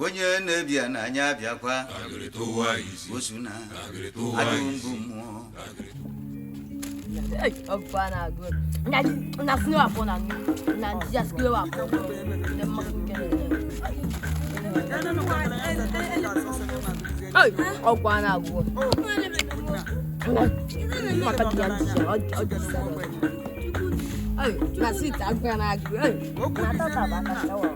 Onye na-ebịa n'anya abịakwa osu na adụ mbụ mmụọ. Ọgba na-agụ na sinye wapụ na na ya sikile wapụ na mmasị nke. Ọgba na-agụ maka dị ya ọ dị na sweet agụ na-agụ na tata bụ aka chawa.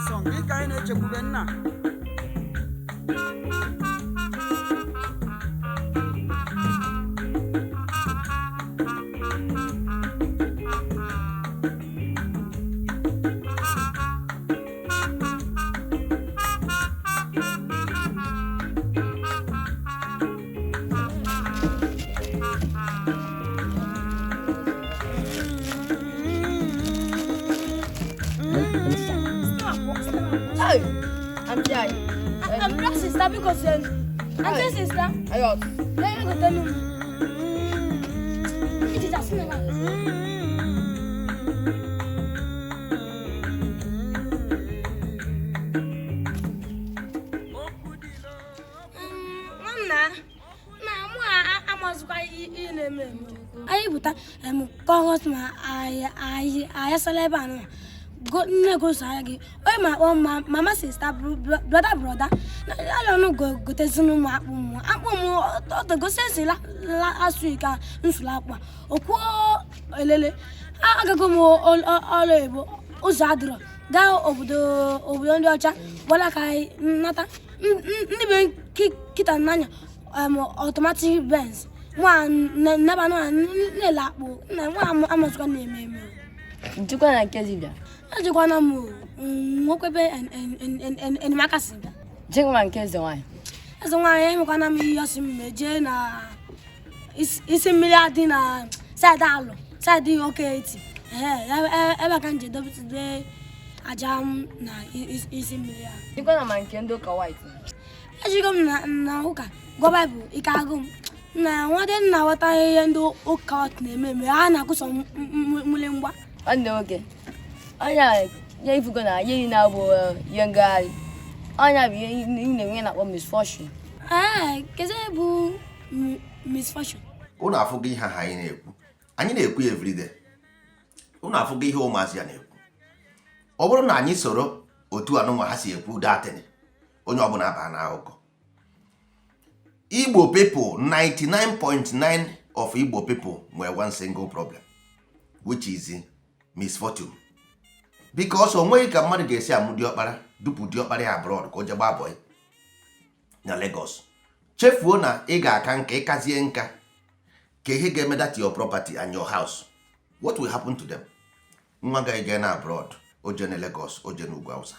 Sọ gị ka anyị na-echekwube nna. Hey, I'm shy. I'm black sister because I'm sister. Ayo. Let me go tell you. It is a sin. Nwanna, na mụ amazikwa ihe na-eme eme. Anyị pụta kọghọt ma anyị ayasala ebe a nọ nne gosi anya gị onye ma akpọ ma mama sista brother brother alọnụ gotezinu m akpụ m akpụ m otogosi esi last week a nsụrụ akpụ a okwuo elele agago m ọrụ ebo ụzọ adịrọ gaa obodo obodo ndị ọcha gbala ka anyị nata ndị be kịta n'anya automatic Benz nwa nnaba nwa na-ele akpụ nna nwa amazikwa na-eme eme. Njikwa na nke dibịa. Ejikwana m nwekwebe enyemaka si bịa. Jekwa ma nke eze nwaanyị. Eze nwaanyị emekwana m ihe ọsị m jee na isi mmiri adị na saịdị alụ saịdị oke eti ebe ka m ji edobetide aja m na isi mmiri ahụ. Jekwa na ma nke ndị ụka white. Ejigo m na ụka gụọ Baịbụl ike agụ m na nwadị nna ghọta ihe ndị ụka na-eme eme ha na-akụsọ mmiri mgba. Nwanne nwoke, onye a ya ifugo na ihe niile abụ ihe ngagharị. Onye bụ ihe ị na-enwe na-akpọ misfortune. Ee, kezi bụ misfortune. Unu afụgo ihe ahụ anyị na-ekwu, anyị na-ekwu ya everyday. Unu afụgo ihe ụmụazị ya na-ekwu. Ọ bụrụ na anyị soro otu anụnwa ha si ekwu datịnị, onye ọbụla aba na akụkọ Igbo people. 99.9 of Igbo people nwere one single problem, which is misfortune, because o nweghị ka mmadụ ga-esi amụ diọkpara dupu diọkpara ya abroad ka o jee gbaa boy na Lagos, chefuo na ị ga-aka nka, ịkazie nka ka ihe ga-eme that your property and your house, what will happen to them? Nwa ga ije na abroad, o jee na Lagos, o jee n'ugwu Hausa.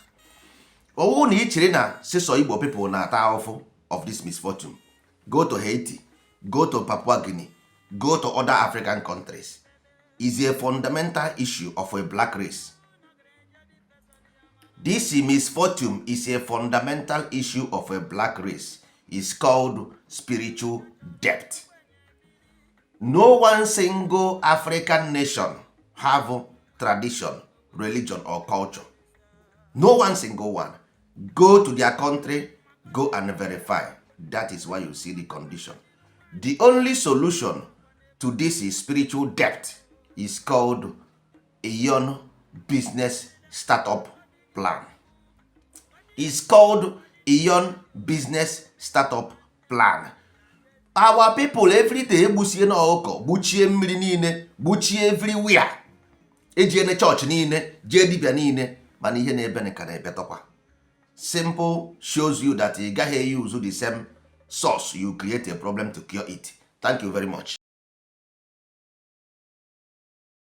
Ọwụ na ị chere na sisọ Igbo people na-ata ahụhụ of this misfortune, go to Haiti, go to Papua Guinea, go to other African countries. Is a fundamental issue of a black race. This misfortune is a fundamental issue of a black race. Is called spiritual debt. No one single African nation have tradition, religion or culture. No one single one. Go to their country, go and verify. That is why you see the condition. The only solution to this is spiritual debt is called Aeon business startup plan. Is called Aeon business startup plan. Our people everyday egbusie na ọkụkọ, gbuchie mmiri niile, gbuchie everywhere, ejiene chọọchị niile, jee dibịa niile, mana ihe na-ebe ka na-ebetọkwa. Simple shows you that ị gaghị use the same source you create a problem to cure it. Thank you very much.